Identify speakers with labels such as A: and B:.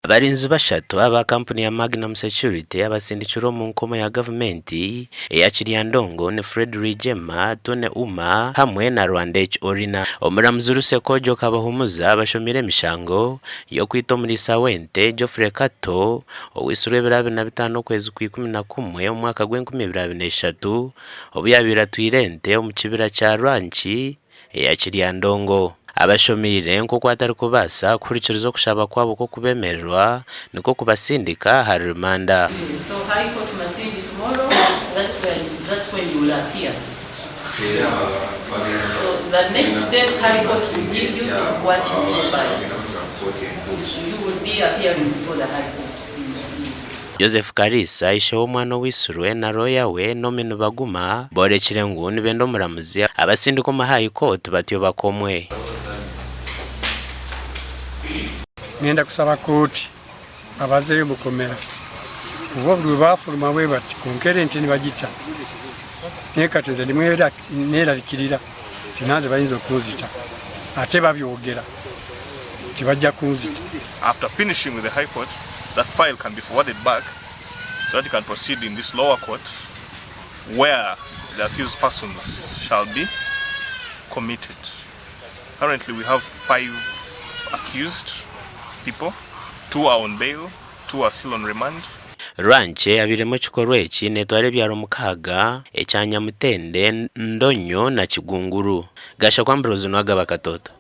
A: Abarinzi bashatu aba kampuni ya Magnum Security abatsindikirwe omu nkomo ya gavumenti eya Kiryandongo ni Fred Rwigyema, Tony Ouma hamwe na Rwandech Orina. Omuramuzi Rusekojo Kabahumuza abashomiire emishango y'okwita omuriisa w'ente Geoffrey Kato owaitsirwe ebiro 25 okwezi kwa 11 omu mwaka gw'enkumi ibiri abiri na ishatu obu yaabaire atwire ente omu kibira kya Rwanki eya Kiryandongo. Abashomeire nk'oku atarikubaasa kuhurikiriza okushaba kwabo kw'okubemererwa nikwo kubasindika ahari rimanda.
B: So high court Masindi tomorrow that's where you, that's when you will appear. Yes. So the next date high court will give you is what you go by. So you will be appearing before the high court in Masindi.
A: Joseph Kariisa, ishe w'omwana owaitsirwe na rooya we Nomi Nibaguma boorekire ngu nibenda omuramuzi abasindike omu High Court batyo bakomwe.
C: Nenda kusaba kooti babazeyo omukomera kuba buri bafuruma bwebati kwonka eri ente nibagita naye kati nze ndimu nerarikirira nti nanze bayinza okunzita ate babyogera tibajja kunzita.
D: After finishing with the High Court, that file can be forwarded back so that you can proceed in this lower court where the accused persons shall be committed. Currently we have 5 accused people, 2 are on bail, 2 are still on remand.
A: Rwankye abairemu ekikorwa eki neetwara ebyaro mukaaga ekya Nyamutende, Ndonyo na Kigunguru. Gashakwa Ambrose Nwagaba Katoto.